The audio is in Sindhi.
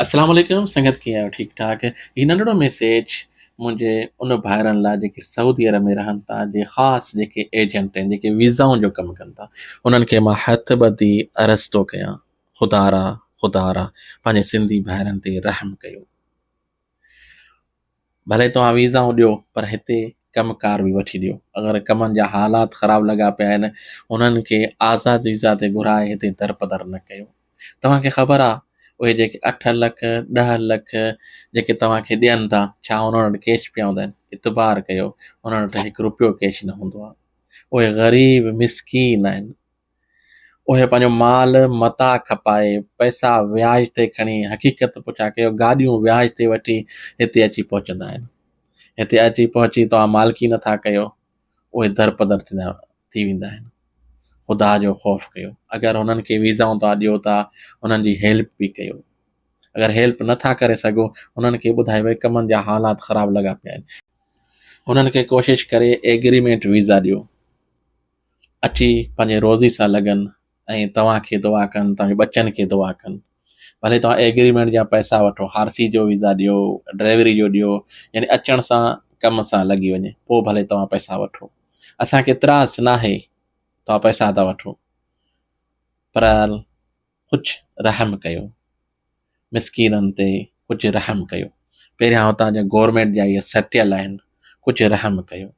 اسلام عليڪم سنگت ڪيئن آهيو ٺيڪ ٺاڪ هي ننڍڙو ميسيج منهنجي ان ڀائرن لاء جيڪي سعودي عرب ۾ رهن ٿا جي خاص جيڪي ايجنٽ آهن جيڪي ويزائن جو ڪم ڪن ٿا انهن کي مان هٿ ٻڌي عرض ٿو ڪيان خدارا خدارا پنهنجي سنڌي ڀائرن تي رحم ڪيو ڀلي توهان ويزائون ڏيو پر هتي ڪم ڪار به وٺي ڏيو اگر ڪمن جا حالات خراب لڳا پيا آهن انهن کي آزاد ويزا تي گهرائي هتي درپدر نه ڪيو توهان کي خبر آ اهي جيڪي اٺ لک ڏهه لک جيڪي توهان کي ڏين ٿا ڇا انهن وٽ ڪيش پيا هوندا آهن اعتبار ڪيو انهن وٽ هڪ روپيو ڪيش نه هوندو آ اهي غريب مسڪين آهن اهي پنهنجو مال متاع کپائي، پئسا وياج تي کڻي، حقيقت پڇا ڪيو، گاڏيون وياج تي وٺي هتي اچي پهچندا آهن. هتي اچي پهچي توهان مالڪي نٿا ڪيو، اهي درپدر ٿيندا ٿي ويندا آهن. خدا جو خوف ڪيو. اگر هنن کي ويزائون توهان ڏيو ٿا، انهن جي هيلپ به ڪيو. اگر هيلپ نٿا ڪري سگهو، انهن کي ٻڌايو ڀئي ڪمن جا حالات خراب لڳا پيا آهن. انهن کي ڪوشش ڪري ايگريمينٽ ويزا ڏيو. اچي پنهنجي روزي سان لڳن ۽ توهان کي دعا ڪن توهان جي ٻچن کي دعا ڪن ڀلي توهان ايگريمينٽ جا پئسا وٺو هارسي جو ويزا ڏيو ڊرائيوري جو ڏيو يعني اچڻ سان ڪم سان لڳي وڃي پوء ڀلي توهان پئسا وٺو اسان کي اعتراض ناهي توهان پئسا ٿا وٺو پر ڪجهه رحم ڪيو مسڪينن تي ڪجهه رحم ڪيو پهريان هتان جا گورنمينٽ جا اهي سٽيل آهن ڪجهه رحم ڪيو.